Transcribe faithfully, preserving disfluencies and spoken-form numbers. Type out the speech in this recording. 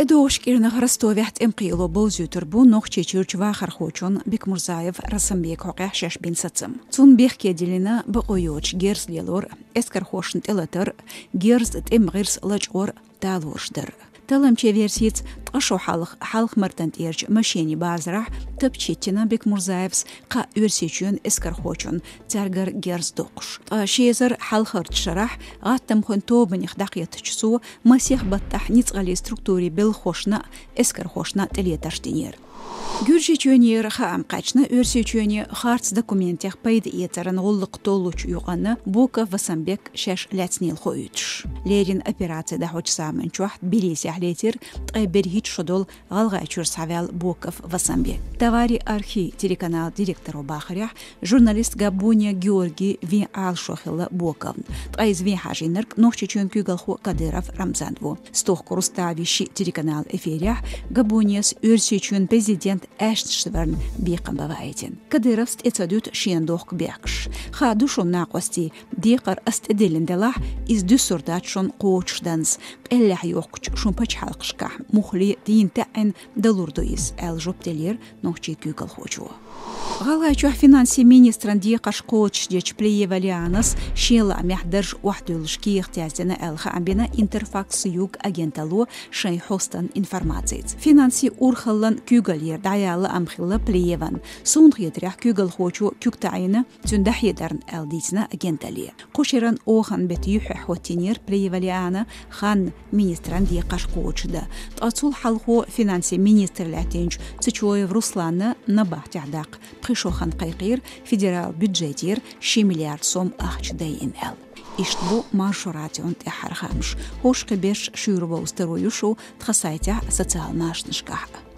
ДогӀуш кӀирнах Ростовехь тӀемкхийло бовзуьйтур бу Нохчийчуьрчу вахархочун Бекмурзаев Расамбека хьокъехь шаьш бина сацам. Цунна бехке диллина бакъо йоцуш герз лелор, эскархошна тӀелатар, герз тӀеман гӀирс лачкъор, талораш дар. Талламчийн версица, ткъа шо хьалха Хьалха-Мартан тӀерачу машенийн базарахь тапча хӀиттина Бекмурзаевс кхаа оьрсийчоьнан эскархочунна, цаьргара герз доккхуш. Ткъа ши эзар хьалхарчу шарахь гӀаттамхойн тобанех дӀакхеттачу цо масех баттахь ницкъаллин структурийн белхахошна а, эскархошна а тӀелетарш динера. Гуьржийчоьнера хаам кхаьчна Оьрсийчоьне харц документех пайда эцаран гӀуллакх толлучу юкъанна Боков Васамбек шаьш лаьцнийла хоуьйтуш. Леррина операци дӀахьочу заман чохь Тбилисехь летира ткъе берхӀитта шо долу ГӀалгӀайчуьра схьаваьлла Боков Васамбек. «Товари архи» телеканалан директоро бахарехь, журналист Габуния Георгий вен Ӏалашо хилла Боковна. Ткъа иза вен хьажийнарг Нохчийчоьнан куьйгалхо Кадыров Рамзан ву. Стохка Рустави шиъ телеканалан эфирехь Габуниас Оьрсийчоьнан президент аьшнаш варна бекхам бан ваийтина. Кадыровс тӀе ца дуьту шена дохку бехкаш. Хаа ду шуна, накъостий, декхар ас тӀедиллина делахь, иза дуьсур дац шуна кхочушданза, къеллехь йохкучу шун пачхьалкхашкахь муххале дийна таьӀӀина далур ду иза, аьлла жоп деллера нохчийн куьйгалхочо. ГӀалгӀайчохь финансийн министран декхарш кхочушдечу Плиева Лианас шен лаамехь дарж охьадуьллуш кехат яздина аьлла хаам бина Интерфакс Юг агенталло шайн хьостан информацица. Финансийн урхаллан куьйгаллера дӀаяла лаам хилла Плиеван. Суна хетарехь, куьйгалхочо куьг таӀийна цуьнан дӀахьедарна аьлла дийцина агенталле. Кху шеран оханан беттан юьххьехь хӀоттийнера Плиева Лиана ханна министран декхарш кхочушдан. Ткъа цул хьалхо финансийн министр лаьттинчу Цечоев Русланна набахтехь даккха пхи шо хан кхайкхийра федералан бюджетера ши миллиард сом ахча дайина аьлла. Иштта бу Маршо радион тӀаьххьара хаамаш. ХӀорш кхин берш шуьйра бовза таро ю шу тхан сайтехь а, социал машанашкахь а.